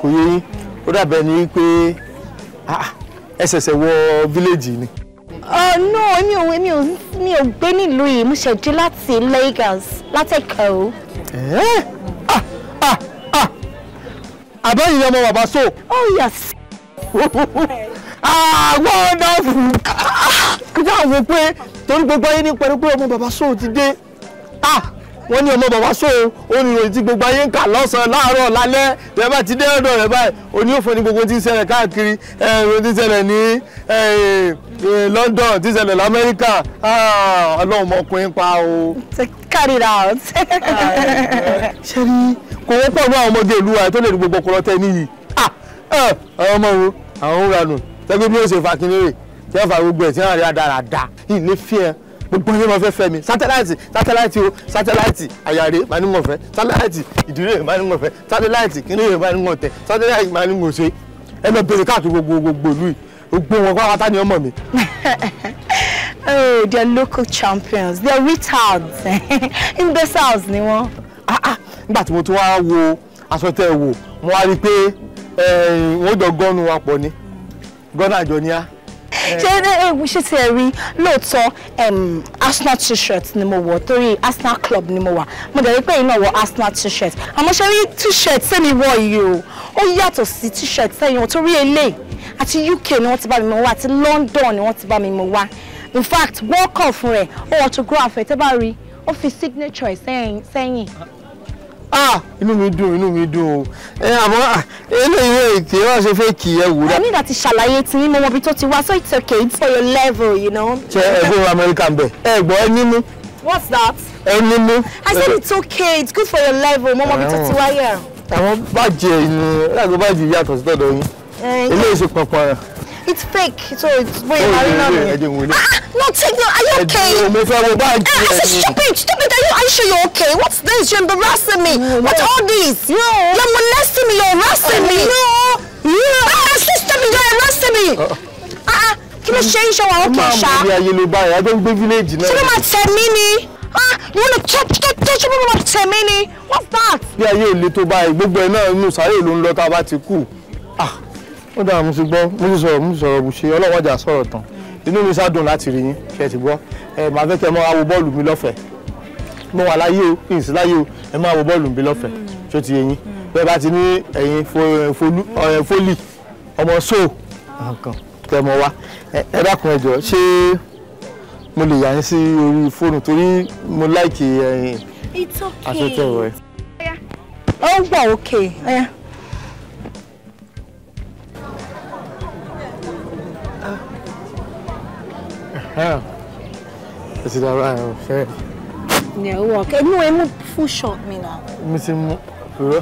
Kò yé yín, ó dàbẹ̀ ni pé ẹ ṣẹ̀ṣẹ̀ wọ fíléèjì ni. Oh no, èmi ò gbé nílùú yìí, mo ṣẹ̀ dé láti Lagos, láti Èkó. Àbẹ́yìn ọmọ bàbá so. Oh yes. Ah, wonderful. Kí wọ́n wò pé torí gbogbo ayé ní pẹ̀lú pé ọmọ bàbá so ti dé. Wọ́n ní ọmọ bàbá so ó ní ìròyìn tí gbogbo ayé ń kà lọ́sàn-án láàárọ̀ lálẹ́ rẹ̀ bá ti dé ọ̀dọ̀ rẹ̀ báyìí òní ò fún ní gbogbo tí ń ṣẹlẹ̀ káàkiri ìròyìn tí ń ṣẹlẹ̀ ní London tí ń ṣẹlẹ̀ lamẹ́ríkà. Ọlọ́run mọ̀kùnrin pa o. Cut it out. Ṣé rí kò wọ́pọ̀ ní àwọn ọmọdé ìlú wa tó lè rí gbogbo ọkùnrin tẹ́ níyì. Àwọn ọmọ wo àwọn ń ranù tẹ́gbẹ́ bí ó ṣe fa kinní rè tí wọ́n fa gbogbo ẹ̀ tí wọ́n rí adáradá ilé fi ẹ gbogbo ẹni máa fẹ́ fẹ́ mi sátáláìtì sátáláìtì o sátáláìtì àyàrè máa ní wọ́n fẹ́ sátáláìtì ìdílé máa ní wọ́n fẹ́ sátáláìtì kinní rè máa ní wọ́n tẹ sátáláìtì máa ní wọ́n ṣe ẹ lọ bèrè káàkiri gbogbo gbogbo ìlú yìí gbogbo wọn pátá ni ọmọ mi. Oh, they are local champions. They are retards. Imbeciles ni wọ́n. Nígbà tí mo tún wá wo aṣọ tẹ́ ẹ wò mo wá rí i pé wọ́n jọ gọ́nu wa pọ̀ ni gọ́nà àjọ ni á. Ṣé ti ẹ rí lóòótọ́ Arsenal t-shirt ni mo wọ̀ torí Arsenal club ni mo wà. Mo dẹ̀ rí pé iná wọ Arsenal t-shirt. Àmọ́ ṣe rí t-shirt sẹ́mi wọ̀ yìí o, ó yàtọ̀ sí t-shirt sẹ́yìn o torí eléyìí àti UK ni wọ́n ti bá mi mú wá àti London ni wọ́n ti bá mi mú wá. In fact, wọ́n kàn fún rẹ̀, ó autograph ẹ̀ tẹ́ bá rí, ó fi signature ẹ̀ sẹ́yìn. Inú mi dùn, inú mi dùn o. Àmọ́ eléyìí kì í wá ṣe fẹ́ kì í ẹ wò. I need láti ṣàlàyé tí yín mo mọ ibi tó ti wá, so it's okay, it's for your level, you know. Ṣé ẹgbẹ́ Amẹ́ríkà ń bẹ̀? Ẹ gbọ́ ẹ nímú. What's that? Ẹ nímú. I said it's okay, it's good for your level, mo mọ ibi tó ti wá yẹ. Àwọn bájì ni lágbo bájì yàtọ̀ sí tọ̀dọ̀ yín. Eléyìí ṣe pọnpọn rẹ̀. It's fake, so it's bóyá marina mi. No, take no. Are you okay? Mo fẹ́ wo báàgì ẹ. I said stop it, stop it. Are you sure you're okay? What's this? You're embarrassing me. What's all this? No. You're molesting me. You're harassing me. No. I said stop it. You're harassing me. Kí ló ṣe ń ṣe wà ókè ṣá? Máa mú ayé ló báyìí, a jọ ń gbé village náà. Ṣé ló máa tẹ̀ mí ni? You wanna touch touch me? Máa tẹ̀ mí ni? What's that? Bí ayé ìle tó báyìí, gbogbo ẹ̀ náà inú sàárè ló ń lọ tá a bá ti kú. Ó dáa, mo ti gbọ́, mo ti sọ̀rọ̀, mo ti sọ̀rọ̀ bùṣe, ọlọ́wọ́jà sọ̀rọ̀ tán. Inú mi sá dùn láti rí yín, ṣe ti gbọ́. Ẹ máa fẹ́ kẹ́ ẹ máa wo bọ́ọ̀lù mi lọ́fẹ̀ẹ́. Mo wà láyé o, kí n sí láyé o, ẹ máa wo bọ́ọ̀lù mi lọ́fẹ̀ẹ́. Ṣó ti yé yín? Bẹ́ẹ̀ bá ti ní ẹ̀yin Fólì, ọmọ sóò, nǹkan kẹ́ mọ wá. Ẹ dákun ẹ jọ̀ọ́, ṣé mo lè yà yín sí orí fóònù torí mo láìkì ẹ̀yin aṣọ tẹ̀ wọ̀ ẹ́. Ó wà okay. Ẹ ti dára ẹ fẹ́. Ní ẹ wọ ọkẹ inú ẹ mú full shot mi náà. Mi ti mú purọ́.